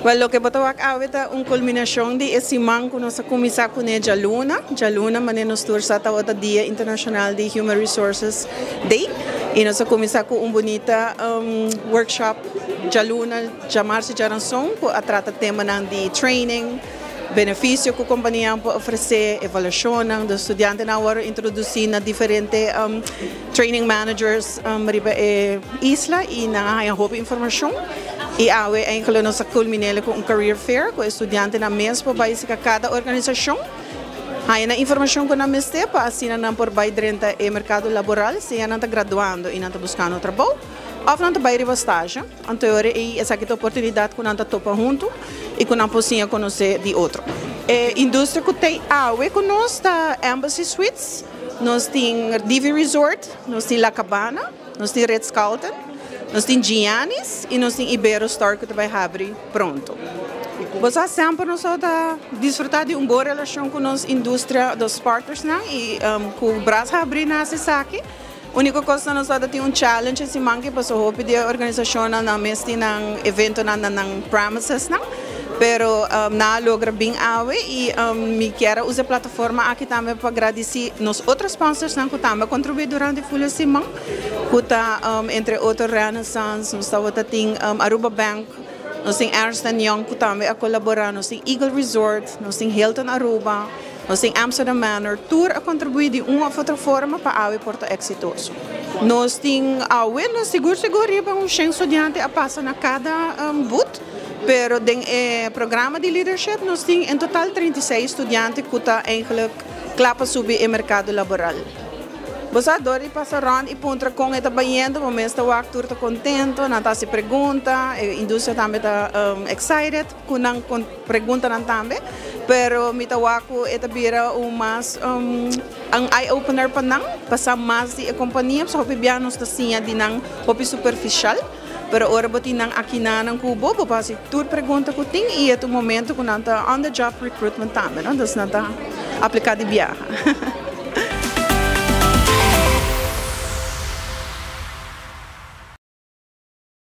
Well, loke bo ta wak awe ta un culminacion di e siman cu nos a cuminsa cune djaluna. Djaluna, manera nos tur sa, tabata Dia Internacional di Human Resources Day. Y nos a cuminsa cu un bunita workshop djaluna, djamars y djaranson cu a trata temanan di training, beneficio cu companianan por ofrece, evaluacionnan. De studiantenan a wordo introduci na diferente training managers riba e isla y nan a haya hopi informacion. Y awe eigenlijk nos a culminele cu un career fair cu e studiantenan mes por bay sika cada organisacion, haya nan informacion cu nan mester pa asina nan por bay drenta e mercado laboral, sea nan ta graduando y nan ta buscando trabou of nan ta bay riba stage. Anto e ora ey esaki ta oportunidad cu nan ta topa hunto y cu nan por siña conoce di otro. E industria cu t'ey awe cu nos ta Embassy Suites, nos tin Divi Resort, nos tin La Cabana, nos tin Ritz Carlton, nos tin Giannis y nos tin Ibero Store cu ta bay habri pronto. Bo sa, semper nos ta disfruta di un bon relacion cu nos industria, dos partnersnan, y cu brasa habri nan esaki. Unico cos nos ta tin un challenge siman cu paso hopi di organisacionnan nan mes tin nan eventonan na nan premises nan, pero nan a logra bin awe y mi kier usa e plataforma aki tambe pa gradici nos otro sponsors nan cu tambe a contribui durante full siman, cu ta entre otro Renaissance, nos tabata tin Aruba Bank, nos tin Ernst Young cu tambe a colabora, nos tin Eagle Resort, nos tin Hilton Aruba, nos tin Amsterdam Manor. Tur a contribui di un of otro forma pa awe por ta exitoso. Nos tin awe, nos sigur sigur riba un 100 studiante a pasa na cada booth, pero den e programa di leadership nos tin en total 36 studiante cu ta eigenlijk cla pa subi e mercado laboral. Bo sa, dor di pasa rond y puntra con e ta bayendo, bo mes ta wak tur ta contento, nan ta haci pregunta, e industria tambe ta excited cu nan preguntanan tambe, pero mi ta wak cu e ta bira un mas un eye opener pa nan, pasa mas di e compania, so hopi bia nos ta siña di nan hopi superficial, pero ora bo tin nan aki nan cu bo, bo por haci tur pregunta cu tin y e ta un momento cu nan ta on the job recruitment tambe, no? Dus nan ta aplica di biaha.